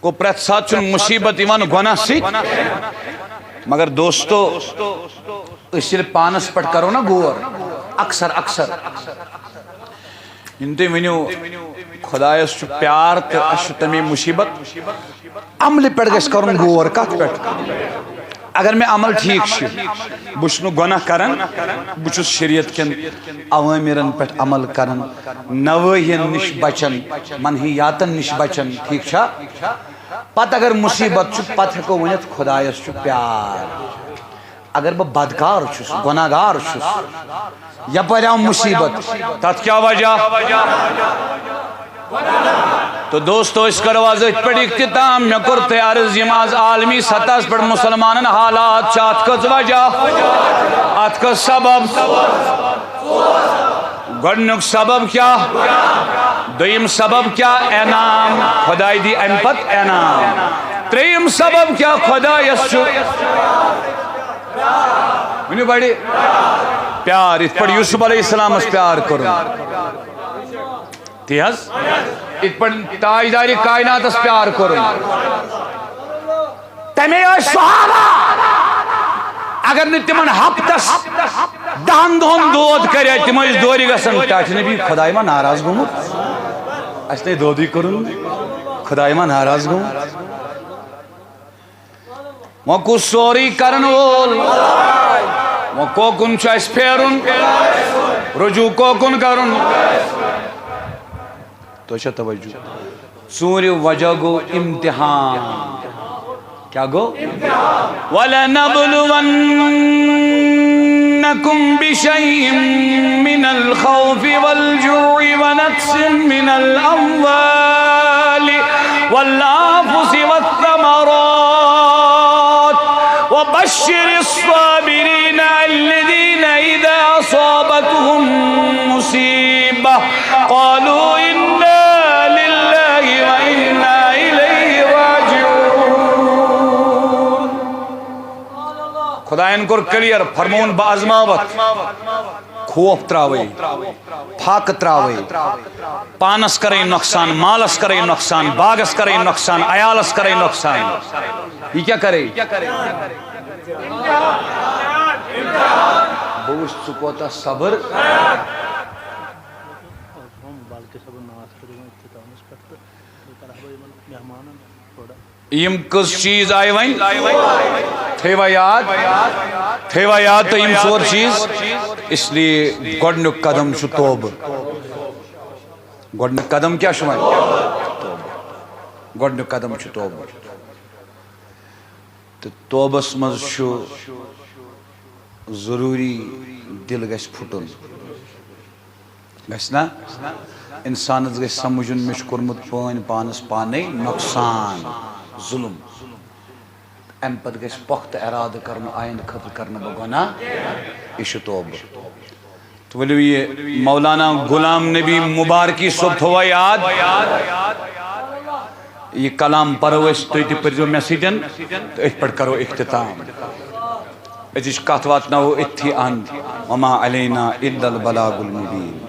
گوٚو، پرٛٮ۪تھ ساتہٕ چھُنہٕ مُصیبت یِوان گۄناہ سۭتۍ، مگر دوستو، أسۍ ییٚلہِ پانَس پٮ۪ٹھ کَرو نا غور، اکثر، اکثر، یِم تُہۍ ؤنِو، خۄدایَس چھُ پیار تہٕ اَسہِ چھُ تَمے مُصیبت۔ عملہِ پٮ۪ٹھ گژھِ کَرُن غور۔ کَتھ پٮ۪ٹھ؟ اگر مےٚ عمل ٹھیٖک چھُ، بہٕ چھُس نہٕ گۄناہ کران، بہٕ چھُس شریعت کٮ۪ن اوٲمِرن پٮ۪ٹھ عمل کران، نوٲہین نِش بچان، منحیاتن نِش بچان، ٹھیٖک چھا؟ پتہٕ اگر مُصیبت چھُ، پتہٕ ہٮ۪کو ؤنِتھ، خۄدایس چھُ پیار۔ اگر بہٕ بدکار چھُس، گۄناہ گار چھُس، یپٲرۍ آو مُصیبت، تتھ کیٛاہ وجہ؟ تہٕ دوستو، أسۍ کرو آز أتھۍ پٮ۪ٹھ اختتام۔ مےٚ کوٚر تۄہہِ عرض، یِم آز عالمی سطحس پٮ۪ٹھ مُسلمانن حالات چھِ، اتھ کٔژ وجہ؟ اتھ کٔژ سبب؟ گۄڈٕنیُک سبب کیٛاہ؟ دوٚیِم سبب کیٛاہ؟ انعام۔ خۄداے دی اَمہِ پتہٕ انعام۔ ترٛیٚیِم سبب کیٛاہ؟ خۄدایَس چھُ ؤنِو بڑِ پیار، یِتھ پٲٹھۍ یوسف علیہ السلامس پیار کوٚرُن۔ تی حظ، یِتھ پٲٹھۍ تاجدارِ کائناتس پیار کوٚرُن۔ تمے ٲسۍ صحابہ، اگر نہٕ تِمن ہفتس دہن دۄہن دود کرے، تِم ٲسۍ دورِ گژھان، کیٛاہ چھُ نبی خۄداے ما ناراض گوٚمُت؟ اسہِ نے دودٕے کوٚرُن، خۄداے ما ناراض گوٚمُت؟ وۄنۍ کُس سورُے کرن وول؟ وۄنۍ کوکُن چھُ اسہِ پھیرُن؟ رجوع کوکُن کرُن؟ تۄہہِ چھا توجہ؟ ژوٗرِ وجہ گوٚو امتحان۔ کیٛاہ گوٚو؟ وَلَنَبْلُوَنَّكُمْ بِشَيْءٍ مِّنَ الْخَوْفِ وَالْجُوعِ وَنَقْصٍ مِّنَ الْأَمْوَالِ وَالْأَنفُسِ وَالثَّمَرَاتِ وَبَشِّرِ الصَّابِرِينَ الَّذِينَ إِذَا أَصَابَتْهُم مُّصِيبَةٌ قَالُوا إِنَّا لِلَّهِ وَإِنَّا إِلَيْهِ رَاجِعُونَ۔ خدایَن کوٚر کلیئر، فرمووُن بہٕ آزماوتھ، خوف تراوے، فاقہٕ تراوے، پانس کرے نۄقصان، مالس کرے نۄقصان، باغس کرے نۄقصان، عیالس کرے نۄقصان۔ یہِ کیٛاہ کرے؟ بہٕ وٕچھ ژٕ کوتاہ صبر۔ بلکہِ صٲبُن ناو کٔرِو وۄنۍ اختتامَس پٮ۪ٹھ تہٕ بہٕ کَرٕ ہا یِمَن مہمانَن تھوڑا۔ یِم کٔژ چیٖز آیہِ وۄنۍ؟ تھٲیوا یاد؟ تھٲیوا یاد تُہۍ یِم ژور چیٖز؟ اس لیے گۄڈٕنیُک قدم چھُ توبہٕ۔ گۄڈٕنیُک قدم کیٛاہ چھُ وۄنۍ؟ توبہٕ۔ گۄڈٕنیُک قدم چھُ توبہٕ۔ تہٕ توبس منٛز چھُ ضروٗری دِل گژھِ پھُٹُن۔ گژھِ نا؟ انسانس گژھِ سمجھُن، مےٚ چھُ کوٚرمُت پٲنۍ پانس پانے نۄقصان، ظلم۔ امہِ پتہٕ گژھِ پۄختہٕ ارادٕ کرُن، آیندٕ خٲطرٕ کرٕ نہٕ بہٕ گۄناہ۔ یہِ چھُ توبہٕ۔ تہٕ ؤلِو یہِ مولانا غلام نبی مبارکی صٲب تھووا یاد۔ یہِ کلام پرو أسۍ، تُہۍ تہِ پٔرزیو مےٚ سۭتۍ تہٕ أتھۍ پٮ۪ٹھ کرو اختتام۔ أزِچ کتھ واتناوو أتھی اند۔ وما علینا الا البلاغ المبین۔